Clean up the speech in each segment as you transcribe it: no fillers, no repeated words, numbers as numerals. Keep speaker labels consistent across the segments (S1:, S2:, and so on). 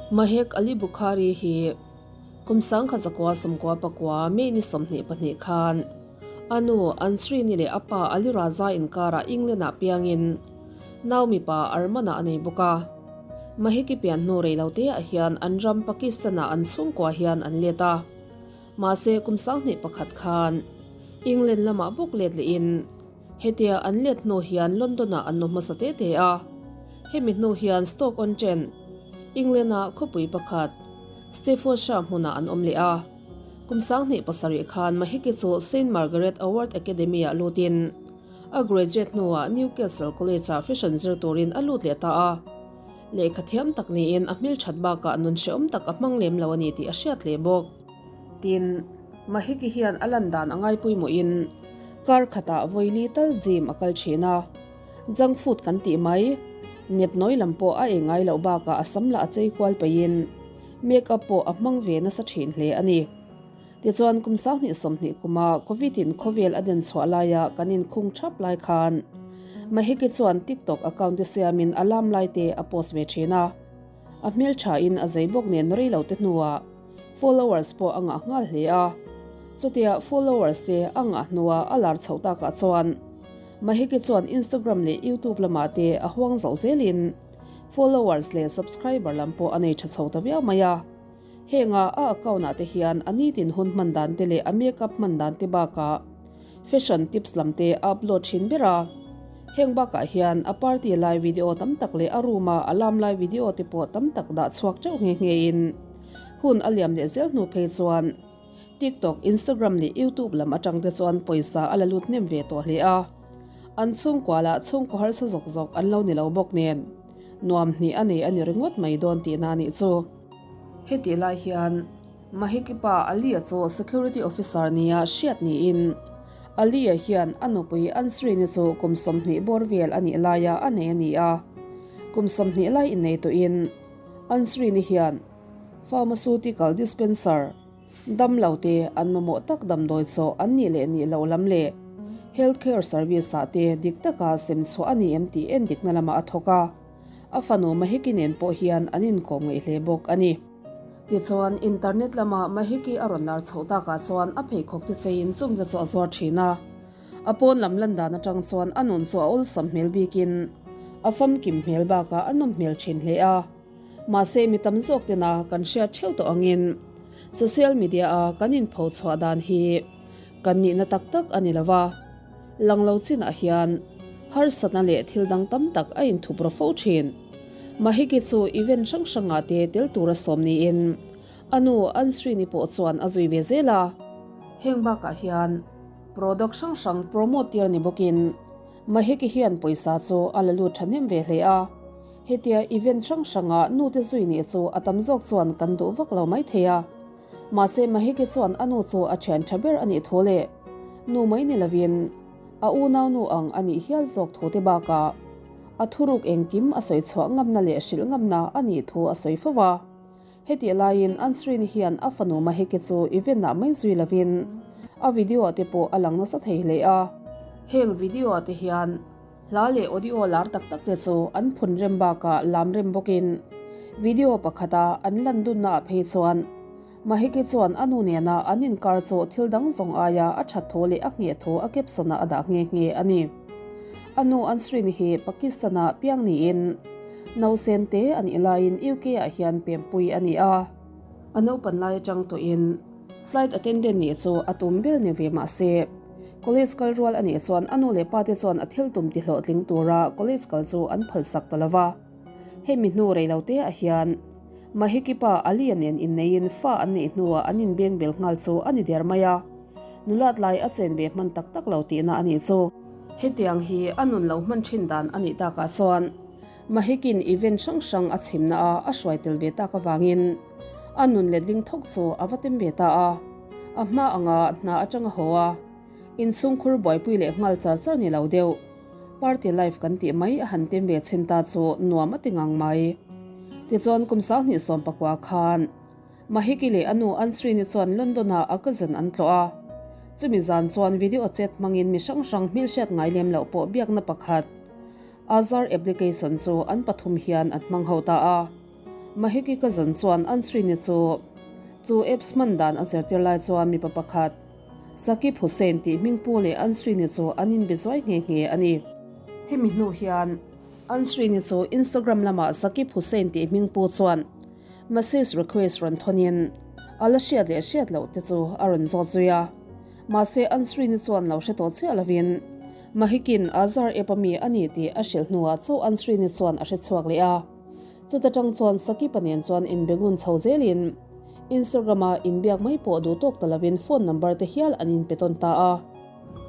S1: Mahek Ali Bukhari hi kum 1999 May ni 22 khan a nu Ansrini leh a pa Ali Raza inkarah England-ah piangin nau mipa Arman-ah a nei bawk a. Mahek-i pian hnu rei lo teah hian an ram Pakistan-ah an chhungkua hian an let a. Mahse kum 21 khan England lamah bawk let lehin Hetia an let hnu hian London-ah an awm hmasa te te a. Hemi hnu hian Stoke-on-Trent, England-a khawpui pakhat, Staffordshire hmunah an awm leh a. Kum 27 khan Mahiki chu Saint Margaret Award Academy-ah lutin a graduate hnuah Newcastle College-ah fashion zir turin a lut leh ta a. Lehkha thiam tak niin a hmelthat bakah nun hrehawm tak a hmang lem lo a ni tih a hriat leh bawk. Tin, Mahiki hian a lan dan a ngaipawimawhin kar khatah vawili tal gym a kal thin a, junk food kan tih mai, nep nawi lam pawh a ei ngai loh bakah a sam lah a chei kual peihin make up pawh a hmang ve nasa thin hle a ni. Tichuan kum 2020 kuma Covid in khawvel a den chhuah laia kan inkhung thap lai khan Mahiki chuan TikTok account te siamin a lam lai te a post ve thin a, a hmelthain a zei bawk nen rei lo te hnuah Followers pawh a ngah nghal hle a, chutia followers te a ngah hnua a lar chhoh takah chuan Mahiki chuan Instagram leh YouTube lamah te a huang zauh zelin followers leh subscriber lam pawh a nei tha chho ta viau mai a. Henga a account ah te hian a nitin hun hman dan te leh a makeup hman dan te bakah fashion tips lam te a upload thin ber a. Heng bakah hian a party lai video tam tak leh a room a a lam lai video te pawh tam tak dah chhuak teuh nghe nghe in Hun a liam leh zel hnu phei chuan TikTok, Instagram leh YouTube lam atang te chuan pawisa a la lut hnem ve tawh hle a. An chhungkua lah chhungkaw harsa zawk zawk an lo ni lo bawk nen nuam hnih a nei a ni ringawt mai dawn tihna a nih chu. Hetih lai hian Mahikipa Ali-a chu security officer nia hriat niin Ali-a hian a nupui Ansrini chu kum 20 bawr vel a nih laia a nei a ni a. Kum 20 lai innei tawhin Ansrini hian pharmaceutical dispenser, damlo te an mamawh tak damdawi chaw an nih leh nih loh lam leh healthcare service ah te dik taka sem chhuah a ni em tih endikna lamah a thawk a, a fanu Mahiki nen pawh hian an inkawm ngaih hle bawk a ni. Tichuan, internet lama Mahiki a rawn lar chhoh takah chuan a pheikhawk te cheiin chungte chu a zuar thin a. A pawn lam lan dan atang chuan a nun chu a awlsam hmel bikin a famkim hmel bakah a nawm hmel thin hle a. Mahse mi tam zawk tena kan hriat theuh tawh angin social media a kan inpho chhuah dan hi kan nihna tak tak a ni lo va. Lang lo chinah hian harsatna leh thil dang tam tak a inthup rawh fo thin. Mahiki chu event hrang hrangah te tel tura sawm niin a nu Ansrini pawh chuan a zui ve zel a. Heng bakah hian Product hrang hrang promote tir ni bawkin Maheki hian pawisa chu a la lut thahnem ve hle a. Hetia event hrang hranga nute zui nih chu a tam zawk chuan kan duh vak lo mai thei a. Mahse Maheki chuan a nu chu a thian tha ber a nih thu leh nu mai ni lovin a unau nu ang a nih hial zawk thu te bakah a thuruk engkim a sawi chhuah ngamna leh hrilh ngamna a nih thu a sawi fo a. Hetih laiin Ansrini hian a fanu Maheke chu event ah mai zui lovin a video ah te pawh a lang nasa thei hle a. Heng video ah te hian hla leh audio lar tak tak te chu an phun rem bakah lam rem bawkin video pakhata an lan dunna ah phei chuan Maheke chuan a nu nena an inkar chu thil dang zawng aia a that thu leh a ngheh thu a caption ah a dah nghe nghe a ni. A nu Ansrini hi Pakistan ah piang niin Nausen te a nih laiin UK ah hian pempui a ni a. A naupan lai atang tawhin flight attendant nih chu a tum ber ni ve mah se, college kal rual a nih chuan a nu leh pa te chuan a thil tum ti hlawhtling tura college kal chu an phalsak ta lo va. Hemi hnu rei lo te ah hian Mahiki pa Alia nen inneiin fa an neih hnuah an inbeng bel nghal chu a ni der mai a, nulat lai a chen ve hman tak tak lo tihna a nih chu. Hetiang hi a nun lo hman thin dan a nih takah chuan Mahikin event hrang hrang a chhimna a a hruai tel ve tak avangin a nun letling thawk chu a va tem ve ta a. A hma anga hna atang a haw a, inchhungkhur buaipui leh nghal char char ni lo deuh. Party life kan tih mai a han tem ve chhin ta chu nuam a ti ngang mai. Tichuan kum 2019 khan Mahiki leh a nu Ansrini chuan London-ah a cousin an tlawh a. Chumi zan chuan video chat hmangin mi hrang hrang hmelhriat ngai lem loh pawh biakna pakhat Azar application chu an pathum hian an hmang ho ta a. Mahiki cousin chuan Ansrini chu chu apps hman dan a zirtir lai chuan mipa pakhat Sakib Hussain tih hming pu leh Ansrini chu an inbe zuai nghe nghe a ni. Hemi hnu hian Ansrini chu Instagram lamah Sakib Hussain tih hming pu chuan message request rawn thawnin a la hriat leh hriat loh te chu a rawn zawt zui a. Mahse Ansrini chuan lo hre tawh chiah lovin Mahikin Azhar app a mi a ni tih a hrilh hnuah chauh Ansrini chuan a hre chhuak leh a. Chuta tang chuan Sakipa nen chuan inbe ngun chho zelin Instagram-a inbiak mai pawh duh tawk ta lovin phone number te hial an inpe tawn ta a.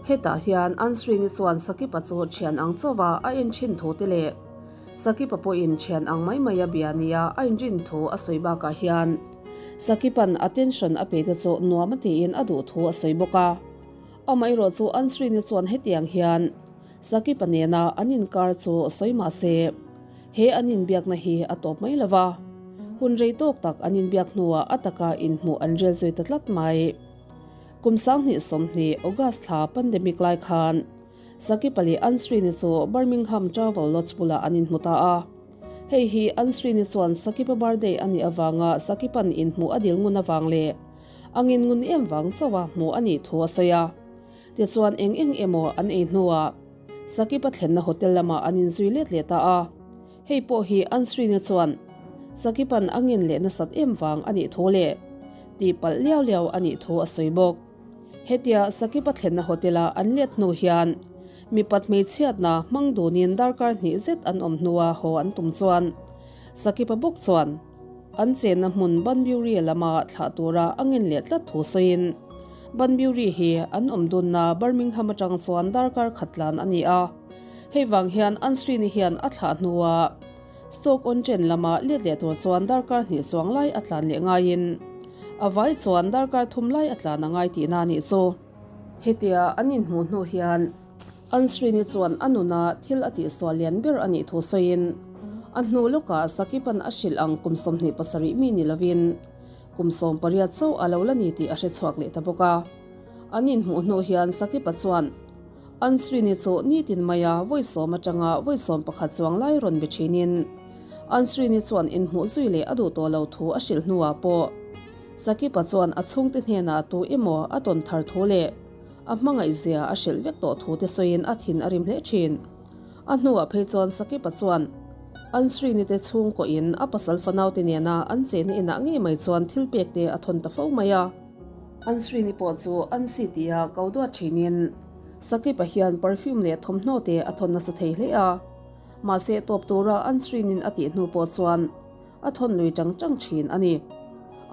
S1: Hetah hian Ansrini chuan Sakipa chu thian ang chauha a en thin thu te leh Sakipa pawhin thian ang mai mai a bia nia a inrin thu a sawi bakah hian Sakipa'n attention a pe te chu nuam a tiin a duh thu a sawi bawk a. Amaherawh chu Ansrini chuan hetiang hian Sakipa nena an inkar chu sawi mah se, he an inbiakna hi a tawp mai lo va, hun rei tawk tak an inbiak hnuah a taka inhmuh an rel zui ta tlat mai. Kum 2020 August thla pandemic lai khan Sakipa leh Ansrini chu Birmingham Travel Lodge bulah an inhmu ta a. Hei hi Ansrini chuan Sakipa birthday a nih avanga Sakipa'n inhmuh a dil ngun avang leh a ngin ngun em vang chauha hmuh a nih thu a sawi a. Tichuan eng eng emaw an ei hnuah Sakipa thlenna hotel lamah an inzui let leh ta a, hei pawh hi Ansrina chuan Sakipa'n a ngen leh nasat em vang a nih thu leh tihpalh liau liau a nih thu a sawi bawk. Hetia Sakipa thlenna hotel-a an let hnu hian mipat hmeichhiatna hmang dunin darkar hnih zet an awm hnua haw an tum chuan Sakipa bawk chuan An chenna hmun Banbury lama thlah tura a ngen leh tlat thu sawiin, Banbury hi an awm dunna Birmingham atang chuan darkar khat tlan a ni a. Hei vang hian Ansrini hian a thlah hnua Stoke-on-Trent lama let leh tur chuan darkar hnih chuang lai a tlan leh ngaiin, a vai chuan darkar thum lai a tlan a ngai tihna a nih chu. Hetia an inhmuh hnu hian Ansrini chuan a nuna thil a tihsual lian ber a nih thu sawiin, a hnu lawkah Sakipa'n a hrilh ang kum 27 mi ni lovin kum 18 chauh a lo la ni tih a hre chhuak leh ta bawk a. An inhmuh hnu hian Sakipa chuan Ansrini chu nitin maia vawi sawm atanga vawi 11 chuang lai rawn be thinin Ansrini chuan inhmuh zui leh a duh tawh lo thu a hrilh hnuah pawh Sakipa chuan a chhungte hnenah tu emaw a tawn thar thu leh A hmangaihzia a hrilh vek tawh thu te sawiin a thin a rim hle thin. A hnuah phei chuan Sakipa chuan Ansrini te chhungkaw in a pasal fanau te nena an chehna inah ngei mai chuan thil pek te a thawn ta fo mai a. Ansrini pawh chu Ansi tia ko duat thinin Sakipa hian perfume leh thawmhnaw te a thawn nasa thei hle a. Mahse tawp tura Ansrinin a tih hnu pawh chuan a thawn lui tang tang thin a ni.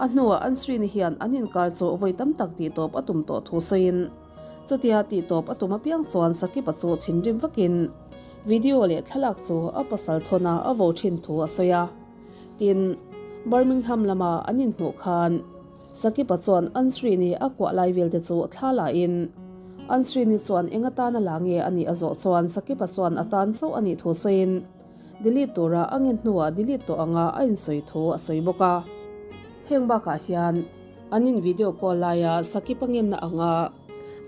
S1: A hnuah Ansrini hian an inkar chu vawi tam tak tihtawp a tum tawh thu sawiin, chutia tihtawp a tum apiang chuan Sakipa chu thinrim vakin video leh thlalak chu a pasal thawna a vo thin thu a sawi a. Tin, Birmingham lama an inhmuh khan Sakipa chuan Ansrini a kuah lai vel te chu thla lahin Ansrini chuan eng atana la nge a nih a zawh chuan Sakipa chuan a tan chauh a nih thu sawiin, Delete tura a ngen hnuah delete tawh anga a insawi thu a sawi bawk a. Heng bakah hian an in video call laia Sakip a ngenna anga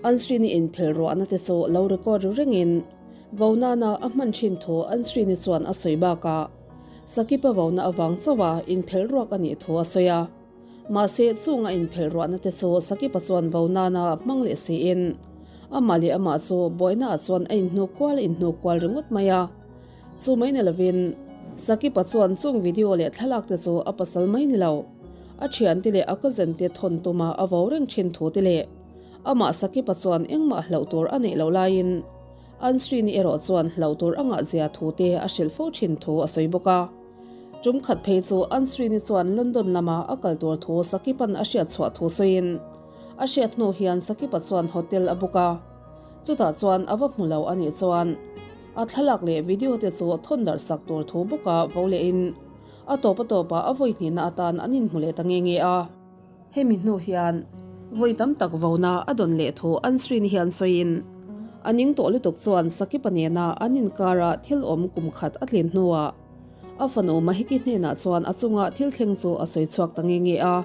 S1: Ansrini inphelh ruahna te chu lo record ru rengin Vonana a hman thin thu Ansrini chuan a sawi bakah Sakip a vona avang chauha inphelh ruak a nih thu a sawi a. Mahse chunga inphelh ruahna te chu Sakipa chuan Vonana hmang leh siin amah leh amah chu buainaah chuan a inhnuk kual a inhnuk kual ringawt mai a. Chu mai ni lovin, Sakipa chuan chung video leh thlalak te chu a pasal mai ni lo, a thiante leh a cousin te thawn tuma a vo reng thin thu te leh amah Sakipa chuan engmah hlauh tur a neih loh laiin Ansrini erawh chuan hlauh tur a ngah zia thu te a hrilh fo thin thu a sawi bawk a. Tum khat phei chu Ansrini chuan London lama a kal tur thu Sakipa'n a hriat chhuah thu sawiin a hriat hnu hian Sakipa chuan hotel a book a, chutah chuan a va hmu lo a nih chuan A thlalak leh video te chu thawn darh sak tur thu bawka vo lehin a tawp a tawpah a vawi hnihna atan an inhmu leh ta nge nge a. Hemi hnu hian vawi tam tak vona a dawn leh thu Ansrini hian sawiin a ning tawh lutuk chuan Sakipa nena an inkara thil awm kum khat a tlin hnuah a fanu Mahiki hnenah chuan a chunga thil thleng chu a sawi chhuak ta nge nge a.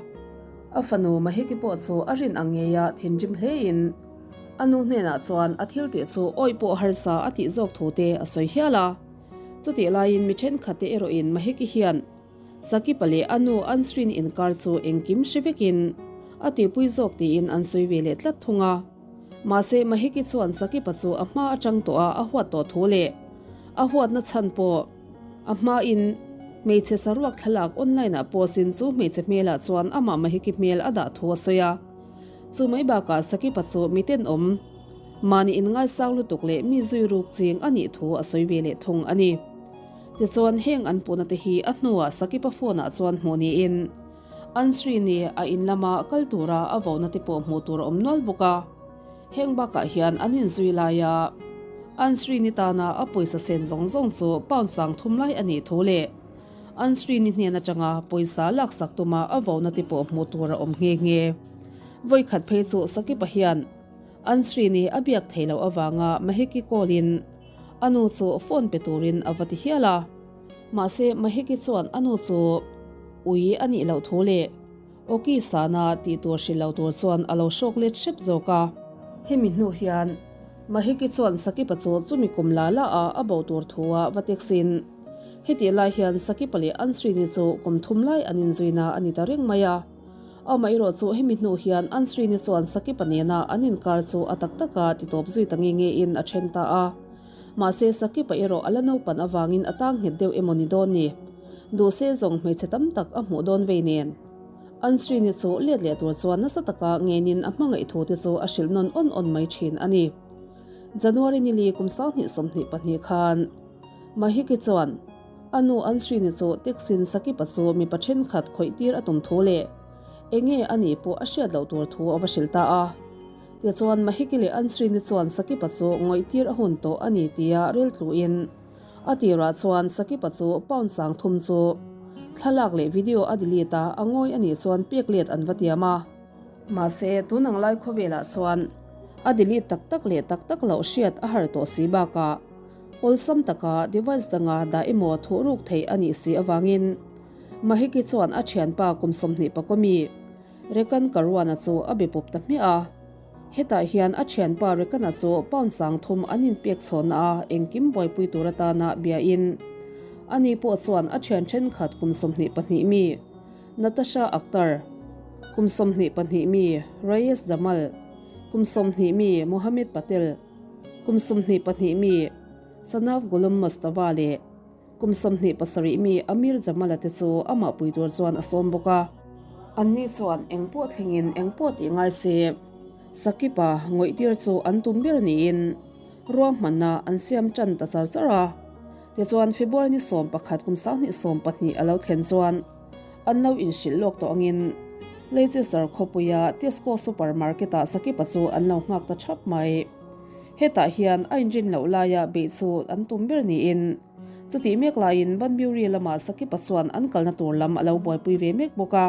S1: A fanu Mahiki pawh chu a rin ang ngeia thinrim hlein A nu hnenah chuan a thil tih chu awih pawh harsa a tih zawk thu te a sawi hial a. Chutih laiin mi thenkhat te erawhin Maheki hian. Sakipa leh a nu Ansrin inkar chu engkim hre vekin a tihpui zawk tiin an sawi ve leh tlat thung a. Mahse, Mahiki chuan Sakipa chu a hma atang tawh a a huat tawh thu leh a huatna chhan pawh a hmain hmeichhe saruak thlalak online ah post in chu hmeichhe hmelah chuan amah Mahiki hmel a dah thu a sawi a. Chu mai bakah Sakipa chu mi tenawm mahni inngaisang lutuk leh mi zui ruk ching a nih thu a sawi ve leh thung a ni. Tichuan heng an puhna te hi a hnuah Sakipa phone ah chuan hmuh niin Ansri nih a in lama kal tura a vohna te pawh hmuh tur a awm nual bawk a. Heng bakah hian an inzui laia Ansri ni tana a pawisa sen zawng zawng chu pound 3000 lai a nih thu leh Ansri ni hnen atanga pawisa laksak tuma a vohna te pawh hmuh tur a awm nghe nghe. Vawikhat phei chu Sakipa hian Ansri ni a biak theih loh avanga Mahiki call in a nu chu phone pe turin a va ti hial a. Mahse, Mahiki chuan a nu chu ui a nih loh thu leh Awki sana tih tur hrilh lo tur chuan a lo hrawk let hrep zawk a. Hemi hnu hian Mahiki chuan Sakipa chu chumi kum la la a a bo tur thu a va teksin. Hetih lai hian Sakipa leh Ansrini chu kum thum lai an inzuina a ni ta reng mai a. Amaherawh chu hemi hnu hian Ansrini chuan Sakipa nena an inkar chu a tak taka titawp zui ta nge nge in a then ta a. Mahse, Sakipa erawh a la naupan avangin a tang nghet deuh emaw ni dawn ni. Duhse zawng hmeichhe tam tak a hmuh dawn vei nen. Ansrini chu let leh tur chuan nasa taka ngenin a hmangaih thu te chu a hrilh nawn awn awn mai thin a ni. January nili kum 2022 khan Mahiki chuan a nu Ansrini chu taxi-in Sakipa chu mipa thenkhat khawih tir a tum thu leh enge a nih pawh a hriat loh tur thu a va hrilh ta a. Tichuan, Mahiki leh Ansrini chuan Sakipa chu ngawihtir a hun tawh a ni tia riltluin a tirah chuan Sakipa chu pound 3000 chu thlalak leh video a delete a, a ngawi a nih chuan pek let an va tiam a. Mahse, tun ang lai khawvelah chuan a delete tak tak leh tak tak loh hriat a har tawh si bakah awlsam taka device danga dah emaw thuh ruk theih a nih si avangin Mahiki chuan a thianpa kum 20 pakua mi Rekan Caruana chu a be pawp ta hmiah a. Hetah hian a thianpa Rekana chu pound 3000 an inpek chhawnna a engkim buaipui tur atana biain ani pawh chuan a thian thenkhat kum 22 mi Natasha Akhtar, kum 22 mi Rayes Jamal, kum 20 mi Mohammed Patel, kum 22 mi Sanav Ghulam Mustafa leh Kum 27 mi Amir Jamal-a te chu amah pui tur chuan a sawm bawk a. Anni chuan eng pawh thlengin eng pawh tih ngai se, Sakipa ngawihtir chu an tum ber niin ruahmanna an siam tan ta char char a. Tichuan February ni 11 kum 2012 a lo thlen chuan an lo inhrilh lawk tawh angin Leicester khawpuia Tesco supermarket-ah Sakipa chu an lo nghak ta thap mai. Hetah hian a inrin loh laia beih chu an tum ber niin chutih mek laiin Banbury lamah Sakipa chuan an kalna tur lam a lo buaipui ve mek bawk a.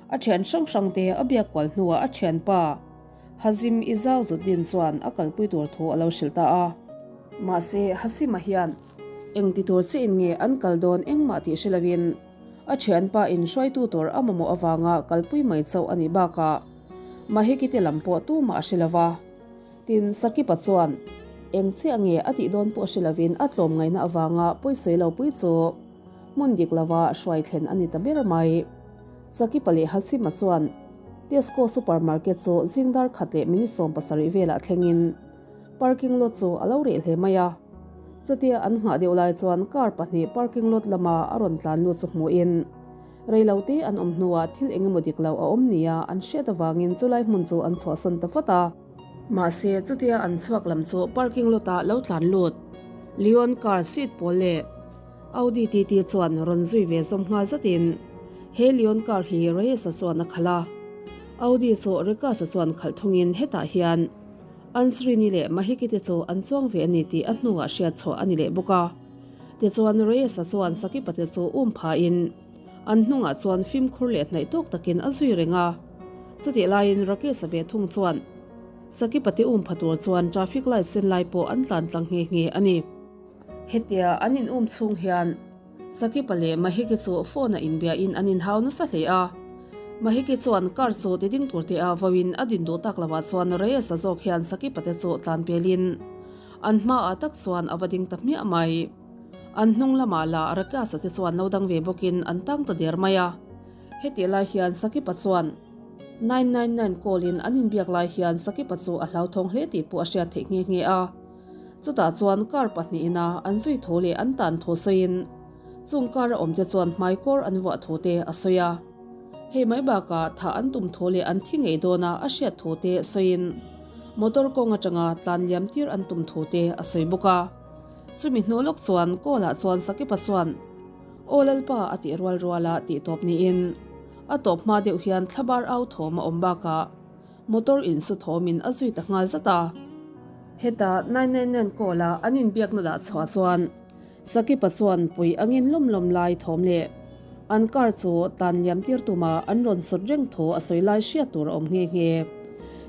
S1: A thian hrang hrang te a biak kual hnuah a thianpa Hazim Izauzuddin chuan a kalpui tur thu a lo hrilh ta a. Mahse, Hasima hian eng ti tur chiah in nge an kal dawn engmah tih hre loin a thianpa in hruaitu tur a mamawh avanga kalpui mai chauh a nih bakah Mahikite lam pawh tumah a hre lova. Tin, Sakipa chuan, Eng chiah nge a tih dawn pawh hre lovin a tlawm ngaihna avanga pawisawi lo pui chu hmun dik lova hruai thlen a ni ta ber mai. Sakipa leh Hasima chuan Tesco supermarket chu zing dar khat leh minute 17 velah thlengin parking lot chu a lo reh hle mai a. Chutia an nghah deuh lai chuan car pahnih parking lot lama a rawn tlan lut chu hmuhin reilote an awm hnuah thil engemaw dik lo a awm nia an hriat avangin chulai hmun chu an chhuahsan ta vat a. Mahse, chutia an chhuak lam chu parking lot ah lo tlan lut. Leon car seat pawl leh Audi TT chuan rawn zui ve zawm nghal zatin he Leon car hi Reyes-a chuan a khalh a. Audi chu Rekas-a chuan khalh thungin hetah hian Ansrini leh Mahiki te chu an chuang ve a ni tih a hnuah hriat chhuah a ni leh bawk a. Tichuan Reyes-a chuan Sakipa te chu um phahin an hnungah chuan fimkhur leh hnaih tawk takin a zui reng a. Chutih laiin Rakesh-a ve thung chuan Sakipa te um pha tur chuan traffic light sen lai pawh an tlan tlang nghe nghe a ni. Hetia an in um chhung hian Sakipa leh Mahiki chu phone-a inbiahin an inhau nasa hle a. Mahiki chuan car chu ti ding tur te a vauin a din duh tak lovah chuan Reyes-a zawk hian Sakipa te chu tlan pelin an hmaah tak chuan a va ding ta hmiah mai. An hnung lamah lah Rakas-a te chuan lo dang ve bawkin an tang ta der mai a. Hetih lai hian Sakipa chuan 999 call-in an inbiak lai hian Sakipa chu a hlauthawng hle tih pawh a hriat theih nghe nghe a. Chutah chuan car pahnihin-a an zui tho leh an tan tho sawiin chung car a awmte chuan hmaikawr an vuah thu te a sawi a. Hei mai bakah thah an tum thu leh an thi ngei dawna a hriat thu te sawiin motor kawng atanga tlan liam tir an tum thu te a sawi bawk a. Chumi hnu lawk chuan call-ah chuan Sakipa chuan Aw Lalpa a tih rual ruala tih tawp niin a tawp hma deuh hian thlabar au thawm a awm bakah motor insu thawmin a zui ta nghal zat a. Heta 999 call-a an inbiakna dah chhuah chuan Sakipa chuan pui angin lawm lawm lai thawm leh an car chu tan liam tir tuma an rawn sawt reng thu a sawi lai hriat tur a awm nghe nghe.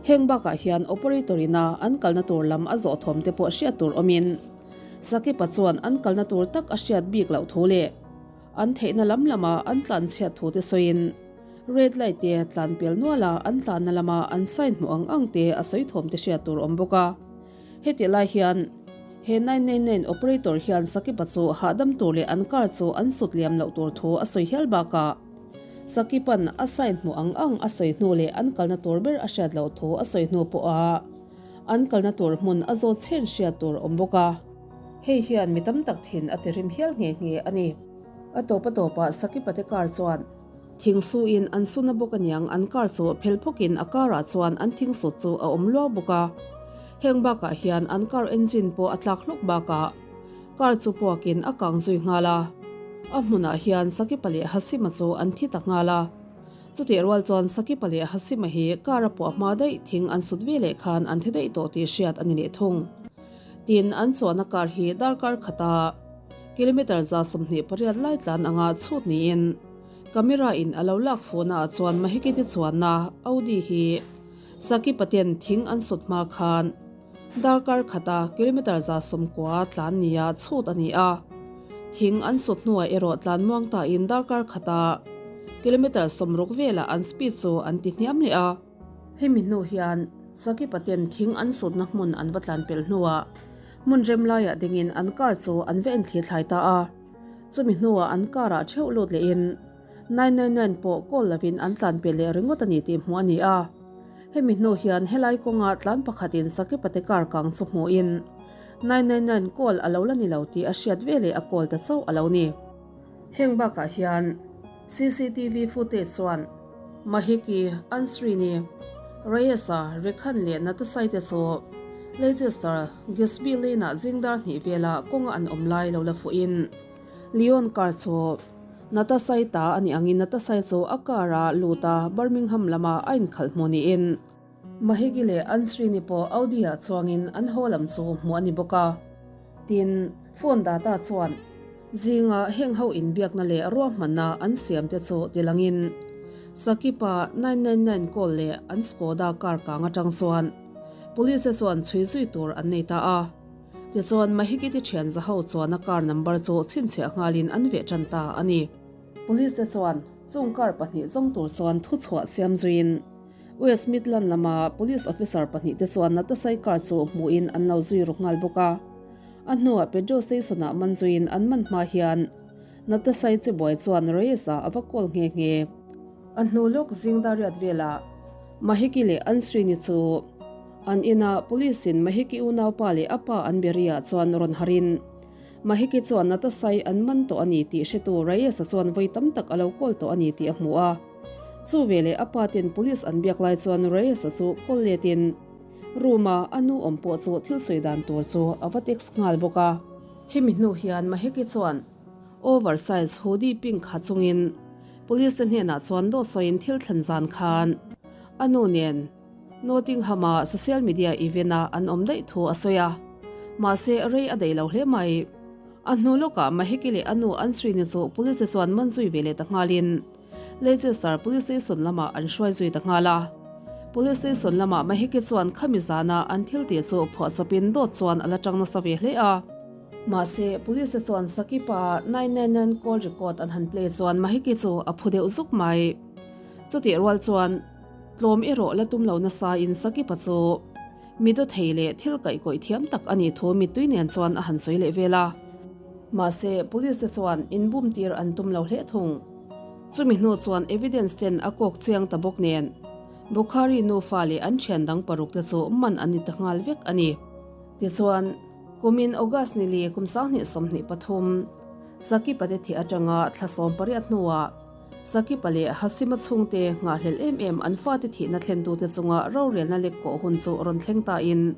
S1: Heng bakah hian operator ina an kalna tur lam a zawh thawm te pawh hriat tur awmin Sakipa chuan an kalna tur tak a hriat bik loh thu leh an theihna lam lama an tlan chhiat thu te sawiin red light te tlan pel nual a an tlanna lama an sign hmuh ang ang te a sawi thawm te hriat tur awm bawk a. Hetih lai hian he 999 operator hian Sakipa chu hahdam tur leh an car chu an sut liam loh tur thu a sawi hial bakah Sakipa'n a sign hmuh ang ang a sawi hnu leh an kalna tur ber a hriat loh thu a sawi hnu pawha an kalna tur hmun a zawt chhen hriat tur awm bawk a. Hei hian mi tam tak thin a ti rim hial nghe nghe a ni. A tawp a tawpah Sakipa te car chuan thing suin an suna bawk aniang an car chu phel phawkin a car ah chuan an thing sut chu a awm luau bawk a. Heng bakah hian an car engine pawh a tlak hlawk bakah car chu puakin a kang zui nghal a. A hmunah hian Sakipa leh Hasima chu an thi ta nghal a. Chutih rual chuan Sakipa leh Hasima hi car a puah hma daih thing an sut ve leh khan an thi daih tawh tih hriat a ni leh thung. Tin, an chuanna car hi darkar khata kilometre 28 lai tlan anga chhut niin camera in a lo lak fuhna ah chuan Mahikiti chuanna Audi hi Sakipa ten thing an sut hma khan darkar khata kilometre 90 tlan nia chhut a ni a. Thing an sut hnuah erawh tlan muang tain darkar khata kilometre 60 velah an speed chu an ti hniam leh a. Hemi hnu hian Sakipa ten thing an sutna hmun an va tlan pelh hnuah hmun rem laiah dingin an car chu an va enthlir thlai ta a. Chumi hnuah an car ah theuh lut lehin 999 pawh call lovin an tlan pelh leh ringawt a ni tih hmuh a ni a. Hemi hnu hian helai kawnga tlan pakhatin Sakipa te car kang chu hmuhin 999 call a lo la ni lo tih a hriat veleh a call ta chauh a lo ni. Heng bakah hian CCTV footage chuan Mahiki, Ansrini, Reyes-a, Rekhan leh Natasai te chu Leicester, Gisby Lane-ah zingdar hnih vela kawnga an awm lai lo la fuhin Leon car chu Natasai ta a nih angin Natasai chu a car-a lut a Birmingham lama a inkhalh hmuh niin Mahiki leh Ansrini pawh Audi-ah chuangin an haw lam chu hmuh a ni bawk a. Tin, phone data chuan Zinga heng ho inbiakna leh ruahmanna an siamte chu tilangin Sakipa 999 call leh an Skoda car kang atang chuan Police te chuan chhui zui tur an nei ta a. Tichuan Mahikiti thian za ho chuan a car number chu chhinchhiah nghalin an veh tan ta a ni. Police te chuan chung car pahnih zawng tur chuan thuchhuah siam zuiin West Midland lama Police officer pahnih te chuan Natasai car chu hmuhin an lo zui ru nghal bawk a. A hnuah petrol station-ah man zuiin an man hma hian Natasai chibuai chuan Reyes-a a va call nghe nghe. A hnu lawk zing dariat velah Mahiki leh Ansrini chu an inah police-in Mahiki unaupa leh a pa an beriah chuan rawn harin Mahiki chuan Natasai an man tawh a ni tih hretu Reyes-a chuan vawi tam tak a lo call tawh a ni tih a hmu a. Chu veleh a pa ten police an biak lai chuan Reyes-a chu call letin Room-a a nu awm pawh chu thil sawi dan tur chu a va text nghal bawk a. Hemi hnu hian Maheki chuan over size hoodie pink ha chungin police te hnenah chuan dawt sawiin thil thlen zan khan a nu nen Nottingham-a social media event-a an awm daih thu a sawi a. Mahse rei a daih lo hle mai. A hnu lawkah Maheki leh a nu Ansrini chu police te chuan man zui ve leh ta nghalin Leicester Police Station lamah an hruai zui ta nghal a. Police Station lamah Maheki chuan khami zana an thil tih chu phuahchawpin dawt chuan a la tang nasa ve hle a. Mahse, Police te chuan Sakipa 999 call record an han play chuan Maheki chu a phu deuh zuk mai. Chutih rual chuan tlawm erawh la tum lo nasa in Sakipa chu mi dawthei leh thil kaihkawih thiam tak a nih thu mittui nen chuan a han sawi leh vel a. Mahse, police te chuan inbum tir an tum lo hle thung. Chumi hnu chuan evidence ten a kawk chiang ta bawk nen, Bukhari nufa leh an thian dang paruk te chu man an ni ta nghal vek a ni. Tichuan, kumin August ni li kum 2023, Sakipa te thih atanga thla 18 hnuah Sakipa leh Hasima chhungte nghahhlelh em em an fate thihna thlentute chunga rorelna lek kawh hun chu rawn thleng tain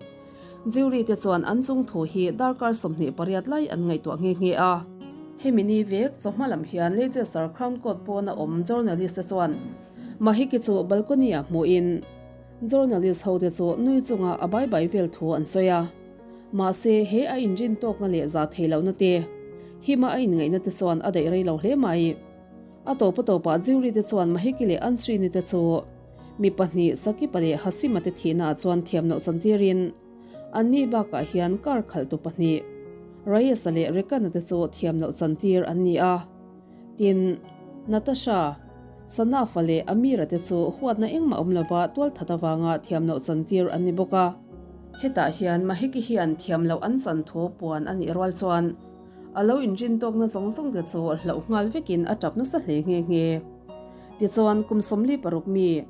S1: Jury te chuan an chung thu hi darkar 28 lai an ngaihtuah nghe nghe a. Hemi ni vek chawhma lam hian Leicester Crown Court pawna awm journalist te chuan Mahiki chu balcony ah hmuhin journalist ho te chu nui chunga a bai bai vel thu an sawi a. Mahse he a inrin tawkna leh za thei lohna te, hima a inngaihna te chuan a daih rei lo hle mai. A tawpa tawpah jury te chuan Mahiki leh Ansrini te chu Mi pahnih, Sakipa leh Hasima te thihnaah chuan thiam loh chantirin anni bakah hian car khalhtu pahnih, Rayesa leh Rekana te chu thiam loh chantir an ni a. Tin, Natasha, Sanafa leh Amira te chu huatna engmah awm lova tualthat avanga thiam loh chantir an ni bawk a. Hetah hian Mahiki hian thiam loh an chan thu puan a nih rual chuan a lo inrin tawkna zawng zawng te chu hlauh nghal vekin a tap nasa hle nghe nghe. Tichuan, kum 46 mi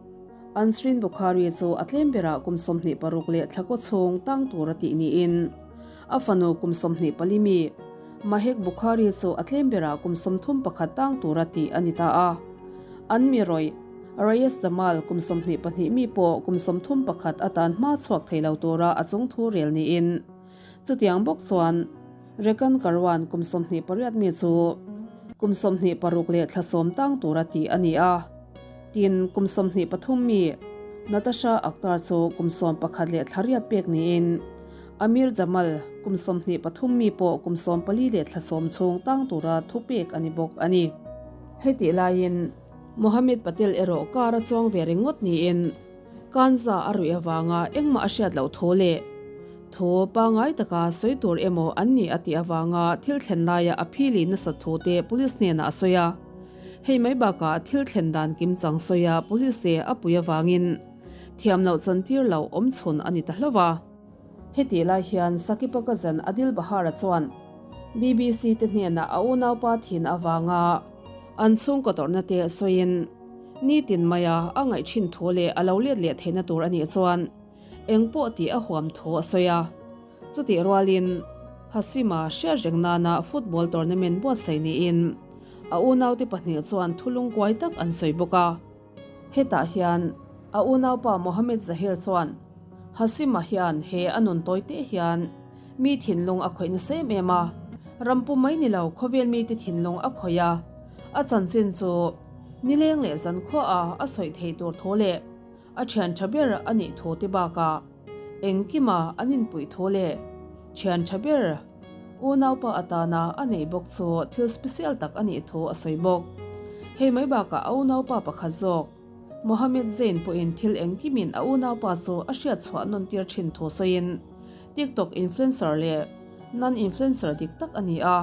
S1: Ansreen Bukhari chu a tlem berah kum 26 leh thla kaw chhung tang tur a tih niin a fanu kum 24 mi Mahek Bukhari chu a tlem berah kum 31 tang tur a tih a ni ta a. An mi rawih Rayes Jamal kum 22 mi pawh kum 31 atan hma chhuak thei lo tura a chung thu rel niin Chutiang bawk chuan Rekan Karwan kum 28 mi chu kum 26 leh thla sawm tang tura tih a ni a. Tin, kum 23 mi Natasha Akhtar chu kum 11 leh thla riat pek niin Amir Jamal kum 23 mi pawh kum 14 leh thla sawm chhung tang tura thu pek a ni bawk a ni. Hetih laiin Mohammed Patel erawh car a chuang ve ringawt niin Kanza a ruih avanga engmah a hriat loh thu leh thu pangngai taka sawi tur emaw an ni a tih avanga thil thlen laia a phili nasat thu te police hnenah a sawi a. Hei mai bakah thil thlen dan kimchang sawia police te a pui avangin thiam loh chantir loh awm chhun a ni ta hlauh a. Hetih lai hian Sakipa cousin Adil Bahara chuan BBC te hnenah a unaupa thin avanga an chhungkaw tawrhna te sawiin, Nitin maia a ngaih thin thu leh a lo let leh theihna tur a nih chuan eng pawh tih a huam thu a sawi a. Chutih rualin Hasima hriat reng nana football tournament buatsaih niin a unaute pahnih chuan thu lungkuai tak an sawi bawk a. Hetah hian a unaupa Mohammed Zahir chuan Hasima hian he a nun tawi teh hian mi thinlung a khawih nasa em em a, ram pum mai ni lo khawvel mite thinlung a khawih a, a chanchin chu nileng leh zankhuaah a sawi thei tur thu leh a thian tha ber a nih thu te bakah engkima an inpuih thu leh thian tha ber unaupa atana a neih bawk chu thil special tak a nih thu a sawi bawk. Hei mai bakah a unaupa pakhat zawk Mohammed Zain pawhin thil engkimin a unaupa chu a hriat chhuah nawn tir thin thu sawiin TikTok influencer leh non-influencer dik tak a ni a.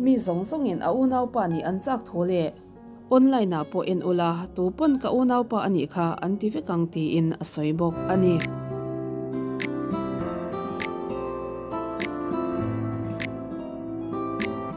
S1: Mi zawng zawngin a unaupa nih an chak thu leh online ah pawh en ula tu pawn ka unaupa a nih kha an ti vek ang tiin a sawi bawk a ni.